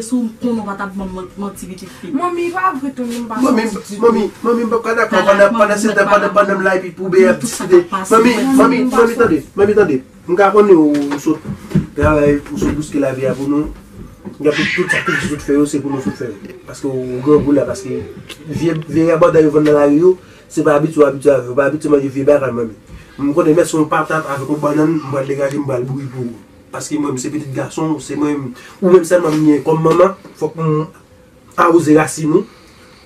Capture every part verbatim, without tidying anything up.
Si w konnen w pa t ap ban m manti pitit fi m. Manmi, pa vre tou, non, m pa santi ditou. Manmi, manmi, manmi, m p ap ka dakò pandan, pandan se tan, pandan, pandan m la epi pou bèy ap diskite. Manmi, manmi, manmi, tande, manmi, tande. M ka konnen ou sot travay, ou sot bouske lavi a pou nou. M ka tout, tout sakrifis ou sot fè yo, se pou nou sot fè yo. Paske ou grangou la, paske vye, vye rabòday yo vann nan lari yo, se pa abitye ou abitye avè yo, pa abitye manje vye bagay, manmi. M konnen mèsi yon patat avèk yon bannann, m pral degaje, m pral bouyi pou ou. Paske mwen, m se pitit gason, se mwen, ou menm sèlman m gen kòm manman, fòk m awoze rasin ou.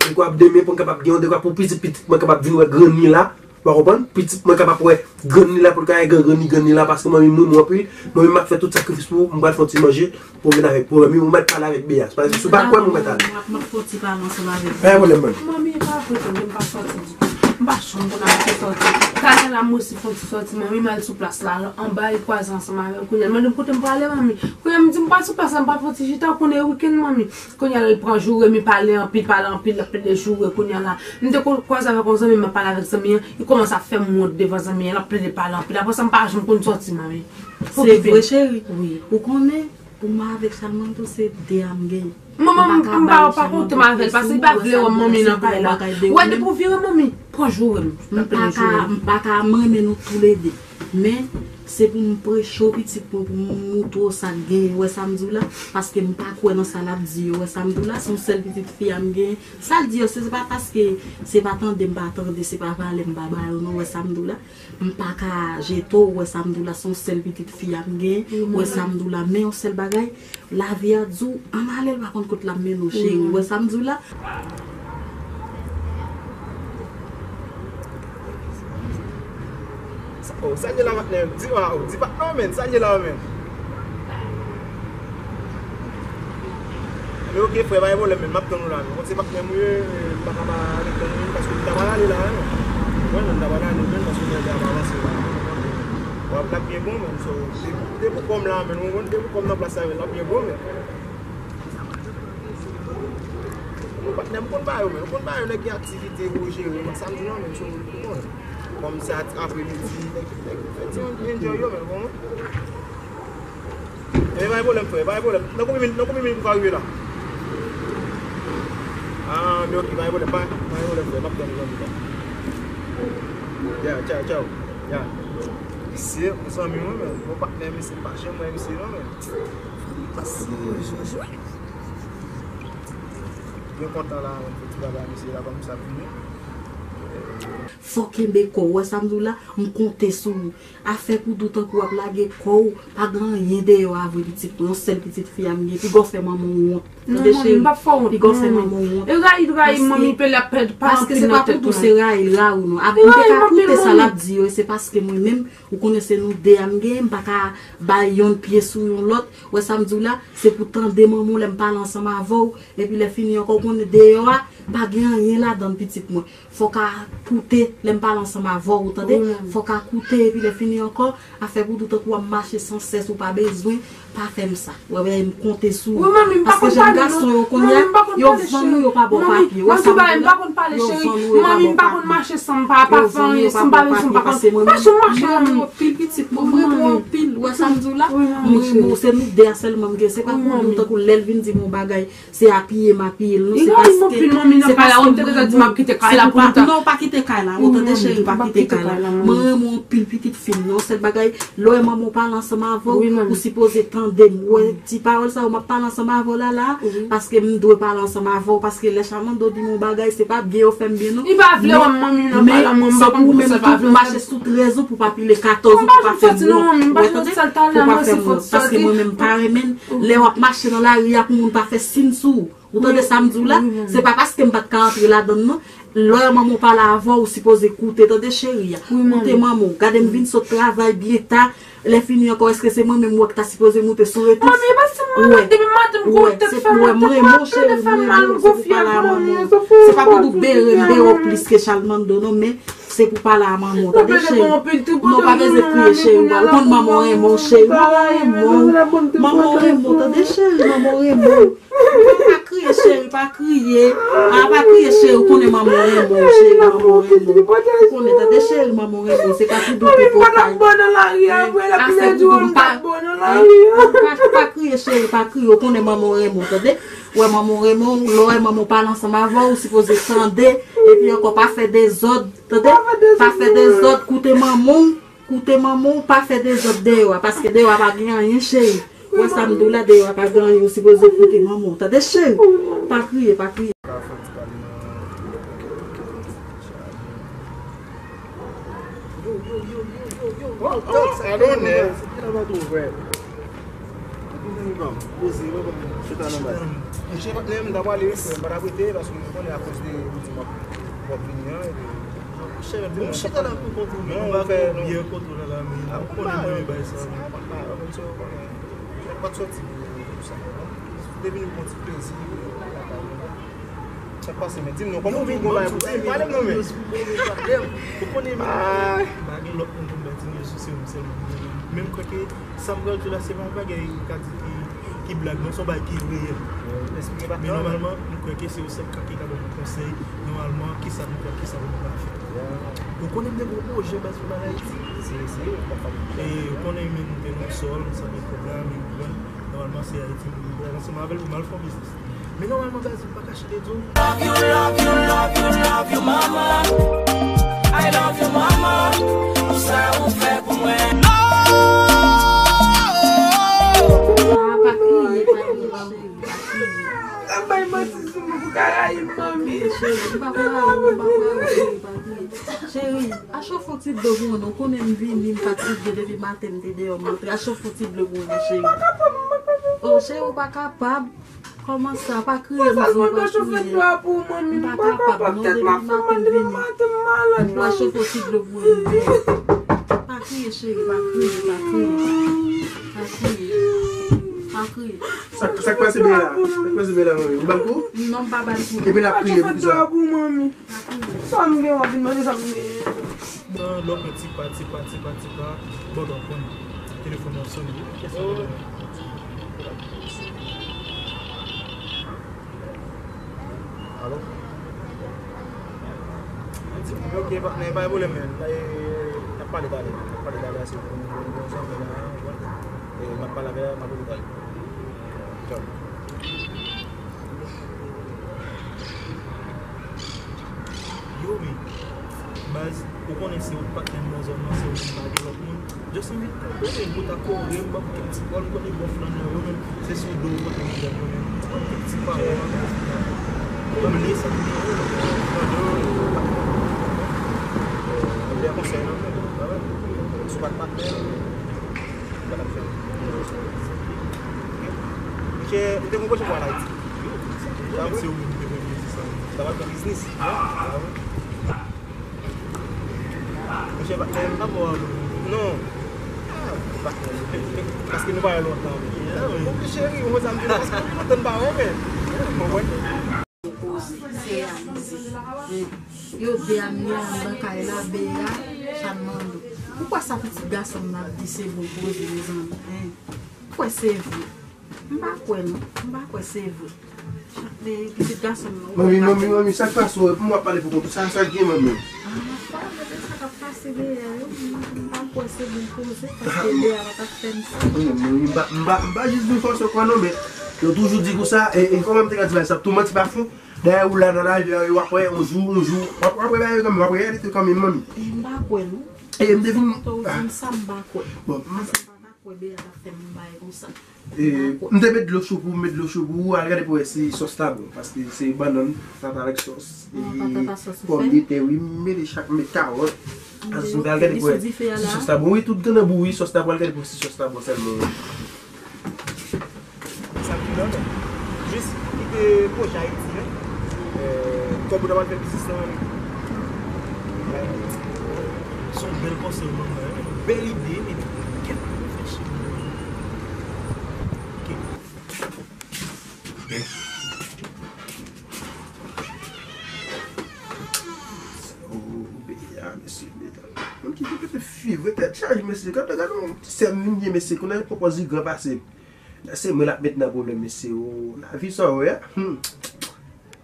Dekwa demen pou m kapab gen yon dekwa pou pitit pitit mwen kapab vin wè grann li la. Ou konprann? Pitit mwen kapab wè grann li la pou l ka wè grann, grann li, grann li la paske manmi m renmen w anpil. Mwen menm m ap fè tout sakrifis pou ou, m pral fè yon ti manje pou w vin avèk, pou mwen menm ou mèt pale avèk Beyaz. Paske si w pa kwè m ou mèt ale. M ap, m ap fè yon ti pale ansanm avèk ou. Pa gen pwoblèm, manmi. Manmi, e pa vre tou, m pa sòti ditou. M pa janm konn ap fè sòti. Talè la m resi fè yon ti sòti, manmi, m al sou plas la, anba e kwaze ansanm avè m. Kounye a l mande m kote m prale, manmi. Kounye a m di m pral sou plas la, m pral fè yon ti chita, ou konnen e wikenn, manmi. Kounye a la, l pran joure m, li pale anpil, pale anpil, l ap plede joure. Kounye a la, m te ko-, kwaze avèk yon zanmi m, m ap pale avèk zanmi an, li kòmanse ap fè m wont devan zanmi an, l ap plede pale anpil. Apre sa, m pa janm konn sòti, manmi. Se vre, cheri. Wi. Ou konnen, pou m avèk Chalmando, se de a m genyen. Manman, m pa, pa konte m avè l, paske li pa vle wè manmi nan kay la. Ou wè, depi w vire manmi, pran joure m. M pa ka, m pa ka, m renmen nou toulede. Men, se pou m preche w pitit mwen, pou m moutre w sa k genyen. Ou wè sa m di w la? Paske m pa kwè nan sa l ap di yo. Ou wè sa m di w la? Se yon sèl pitit fi a m genyen. Sa l di yo, se, se pa paske se pa tande m pa tande, se pa valè m pa ba yo, non. Ou wè sa m di w la? M pa ka jete w. Ou wè sa m di w la? Se yon sèl pitit fi a m genyen. Ou wè sa m di w la? Men yon sèl bagay, lavi a di w, ann ale, l pa konn kot l ap mennen w, cheri. Ou wè sa m di w la? Sa, oh, sa l ye la, patnè? Di, ah, oh, di patnè w, menn, sa l ye la, menn? Men oke, frè, pa gen pwoblèm, menn, m ap tann ou la, menn. Kòm se patnè m ou ye, m pa ka pa ret tann ou, paske m ta pral ale la, menn. Mwen, menn, m ta pral ale, menn, paske nèg la ap avanse la. W ap, l ap byen bon, menn, so, depi, depi w kòm la, menn, ou konn, depi w kòm nan plas la, menn, l ap byen bon, menn. Ou patnè m konn ba yo, men. Ou konn ba yo, nèg gen aktivite pou jere, men sa m di non, men sou, bon. Kòm se ati-, apremidi, nèg, nèg fè ti enjoy yo, men bon. Men pa gen pwoblèm, frè, pa gen pwoblèm. Nan konbyen minit, nan konbyen minit m ka rive la? Ah, men oke, pa gen pwoblèm, pa, pa gen pwoblèm, frè. M ap tann ou nan mitan. Ya, tchaw, tchaw. Ya. Misye, yon zanmi mwen, men. Yon patnè, misye, m pa janm wè misye, non, men. Pase, Jojo. Byen kontan la, mwen, pou ti bagay misye la, kòm sa vini. Fò kenbe kò w, wè sa m di w la, m konte sou ou. Afè pou di w tankou w ap lage kò w, pa gen anyen deyò a vre pitit mwen, yon sèl pitit fi a m gen, piga w fè manman w wont. Tande cheri, piga w fè manman w wont. E rayi, rayi, manmi, pe l ap pèd pa anpil nan tèt mwen. Paske se pa pou di w se rayi l rayi w non. Ap, m te ka koute sa l ap di yo, e se paske mwen menm, ou konnen se nou de a m gen, m pa ka bay yonn pye sou yon lòt. Wè sa m di w la, se pou tande manman w lè m pale ansanm avè w, epi lè fini ankò, ou konnen deyò a, pa gen anyen ladan l pitit mwen. Fò w ka koute lè m pale ansanm avè w, ou tande? Fò w ka koute, epi lè fini ankò, afè pou di w tankou w ap mache san sès, ou pa bezwen, pa fè m sa. Wè, wè, m konte sou ou. Paske jèn gason yo kounye a, yo vann ou, yo pa ba w papye. Wè sa m di w la? Yo vann ou, yo pa ba w papye. Yo vann ou, yo pa ba w papye. Paske mwen menm, mwen renmen w anpil pitit mwen, mwen renmen w anpil. Wè sa m di w la? Mwen renmen w, se nou de a sèlman m gen. Se pa pou di w tankou lè l vin di m yon bagay, se apiye m apiye l, non, se paske, se paske mwen, mwen, se pou pa, non, pa kite kay la, ou tande cheri, pa kite kay la. Mwen renmen w anpil pitit fi m, non, sèl bagay, lè w wè manman w pale ansanm avè w, ou sipoze tande m. Ou wè ti pawòl sa yo m ap pale ansanm avè w la, la, paske m dwe pale ansanm avè w, paske lè Chalmando di m yon bagay, se pa byen yo fè m byen, non. Li pa vle wè manmi nan pale, mwen, m pa konn pou sa l pa vle wè. Mache sou trèz ou pou pa pile katòz ou pou pa fè m wont. Ou wè, tande? Pou pa fè m wont. Paske mwen menm m pa renmen lè w ap mache nan lari a pou moun pa fè siy sou ou. Ou tande sa m di w la? Se pa paske m pa t ka antre ladan l non. Lè manman w pale avè w, ou sipoze koute, tande cheri a. Koute manman w. Gade m vin sot travay byen ta. Lè fini ankò, èske se mwen menm ou wè ki ta sipoze moute sou retouch? Manmi, e pa si mwen menm, depi maten m gon tèt fè mal, tèt mwen ap plede fè m mal, m gonfye ak manmi. Se pa pou di w bere m bere w plis ke Chalmando non, men se pou pale a manman w, tande cheri. Non, pa bezwen kriye cheri, ou konn manman w renmen w cheri, manman w renmen w. Manman w renmen w, tande cheri, manman w renmen w. Pa kriye. Cheri, pa kriye. A, pa kriye, cheri. Ou konnen manman w renmen w, cheri, manman w renmen w. Ou konnen, tande, cheri, manman w renmen w. Se pa pou doute pou w pa. Afè pou doute, pa, pa, pa kriye, cheri, pa kriye. Ou konnen manman w renmen w, tande. Ou wè manman w renmen w, lè w wè manman w pale ansanm avè w, ou sipoze tande. Epi ankò, pa fè dezòd, tande. Pa fè dezòd, koute manman w. Koute manman w, pa fè dezòd deyò a, paske deyò a pa gen anyen, cheri. Ou wè sa m di w la, deyò a pa gen anyen, ou sipoze koute manman w. Tande, cheri? Pa kriye, pa kriye. Yo, yo, yo, yo, yo, yo, yo, Doc, sa k fèt, mon gars? Ki nan bato, frè? Poze, mwen konn chita nan baz. Monchè, patnè m, m ta pwale wi, frè, m pa t ap rete, paske m konnen akoz de ou di m ap, m ap vini an, epi monchè, m chita la pou kont ou, non, ou pa fè, non, byen kont ou la, la, men ou konnen mwen bay sa, non. Sa pa, sa pa, sa pa, sa pa t sòti pou, pou sa, non. Te vin pou yon ti plezi, epi lakay mwen. Sa k pase, men? Di m non, kòman w vin gon bagay pou di m? Pale m non, men. Ou konnen, men, m pa gen lòt moun pou m bay ti news sou, se ou menm sèlman. Men m kwè ke sa m pral di la, se pa yon bagay m ka di ki, ki blag, non, se yon bagay ki reyèl. Men nòmalman, m kwè ke se ou sèl ki ka ban m konsèy, nòmalman, kisa m fè, kisa pou m pa fè. Ou konnen m te gon pwojè baz pou m al Ayiti. E ou konnen, men, m te nan sòl, m santi pwoblèm, men ou konprann, nòmalman, se Ayiti m pral ansanm avè l pou m al fè yon biznis. Men nòmalman, Gazzy, m pa kache de di w. Love you, love you, love you, love you, mama. I love you, mama. Pou sa ou fè pou mwen. Ah, pa kriye, pa kriye, pa kriye. Sa bay manti sou mwen pou ka rayi m, manmi. Cheri, m pa pral rayi w, m pa pral rayi w, cheri, pa kriye. Cheri, achte yon ti dlo pou mwen, non, konnen m vini, m fatige depi maten, m te deyò, m antre. Achte yon ti dlo pou mwen, cheri. Oh, cheri, ou pa kapab. Kòman sa? Pa kriye, m di w pa kriye. M pa kapab, non, depi maten m vini. M pral chofe ti dlo pou ou. Pa kriye, cheri, pa kriye, pa kriye. Pa kriye. Pa kriye. Sa, sa k pase Bella? Sa k pase Bella, manmi? Ou ba l kou? Non, m pa ba l kou. Epi l ap kriye pou kisa? Sa m gen, w ap vin mande sa m gen. Nan lòk mwen tipa, tipa, tipa, tipa, bò dòk mwen. Telefòn nan sone. Kiyès sa? Alo? Ok, pa, men pa gen pwoblèm, men. N ap pale talè. N ap pale talè, se pou nou, nou, nou, nou, nou, e, n ap pale avè l, n ap pale talè. Tchao. Yo, men, baz, ou konnen se ou patnè m nan zòn nan, se ou menm, pa gen lòt moun. Just envite m, ou menm, pou ta kore m, ban m kèk ti pawòl, m konnen bòf lan nan yo menm, se sou do ou kote m jwenn yo menm. Ban m kèk ti pawòl, ban m kèk ti pawòl. Ban m li sa m gen yo, tande yo, ou pa gen lòt moun. Ou gen konsèy nan men, si w pa t patnè m, ou pa t ap fè m. Misye, ou te gon pwojè pou al Ayiti. Sa vre? Se ou menm ki te premye di sa. Sa va fè biznis. Monchè, pa, men m pa bon avè w. Non. Ah, pa, paske nou pa wè lontan. Wi, cheri, ou konn sa m di la, paske nou gen lontan n pa wè, men. Ou konprann? Poze, se realize. Yo de a m ye anndan kay la, Bea, Chanmando. Ou kwè sa pitit gason m nan ap di se bon poze, mezanmi, en? Ou kwè se vre? M pa kwè non. M pa kwè se vre. Pitit gason m nan, ou kwè l pa fè? Manmi, manmi, manmi, sa k pase w? Pou mwen ap pale pou kont ou, sa, sa k gen, manmi? Ah, m ap pale de sa k ap pase dèyè yo. M pa kwè se bon koze, paske dèyè a pa t ap fè m sa. Manmi, m pa, m pa, m pa jis di w fòse w kwè non, men yo toujou di konsa, e, e kòman m te ka di bagay sa, tou manti pa fon. Dèyè ou la nan lavi a, w ap wè, yon jou, yon jou, w ap, w ap wè bagay yo kanmenm, w ap wè reyalite kanmenm, manmi. E m pa kwè non. E m te vin. Sa m te di m sa, m pa kwè. Bon, m pa kwè Bea t ap fè m bagay konsa. E, m te met dlo cho pou ou, m met dlo cho pou ou, al gade pou wè si sòs la bon, paske se bannann, patat avèk sòs, e pòmdetè, wi, m mete chak, m met kawòt. Al gade pou wè si sòs la bon, wi, tout grangou, wi, sòs la bon, al gade pou wè si sòs la bon sèlman. Sa ki nan men. Jis kite pwojè Ayiti an. Kòm ou ta pral fè biznis lan, se yon bèl konsèy ou ban mwen, yon bèl ide, men kèt mwen fè cheri. Ok. Oh, Bea, mesye, Bea. Moun ki te pete fiv, tèt chaje, mesye. Gade, gade yon ti sè m vin gen, mesye. Konnen poko zi gran pase. Se mwen l ap met nan pwoblèm, mesye, o. Lavi sa w wè a. Hmm.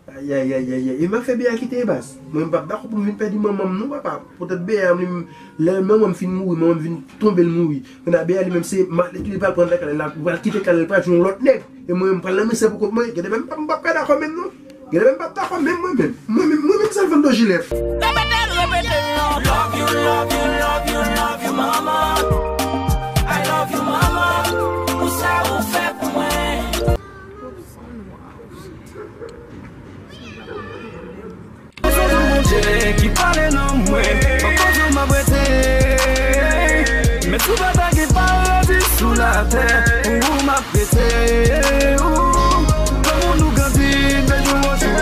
Ayayayayay. E m ap fè Bea kite, baz. Mwen, m p ap dakò pou m vin pèdi manman m, non, papa. Poutèt Bea, li menm, lè manman m fin mouri, manman m vin tonbe, l mouri. Kounye a, Bea, li menm, se malèt li pral pran nan kay la, li pral kite kay la, li pral jwenn yon lòt nèg. E mwen, m pral nan mizè pou kont mwen. Gade, menm m p ap ka dakò menm, non. Gade, menm m p ap dakò menm, mwen menm. Mwen menm, mwen menm, Salvando Jilèf. Repete l, repete l, non. Love you, love you, love you, love you, mama. I love you, mama. Pou sa ou fè pou mwen. Sonje Bondye ki pale nan mwen, poko jan m ap rete. Men si w pa ta gen paradi sou latè, pou ou m ap rete. Ou, lanmou nou grandi de jou an jou.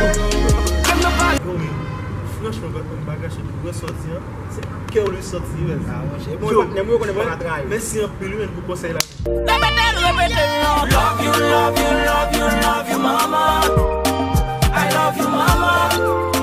Lè m nan pa... Yo, men, franchman, m pa kache, pou resòti an, se ak kè w li sòti, men. Ah, monchè, bon, yo, patnè m yo konnen mwen pa trayi. Mèsi anpil, wi, men, pou konsèy la. Repete l, repete l, non. Love you, love you, love you, love you, mama. I love you, mama.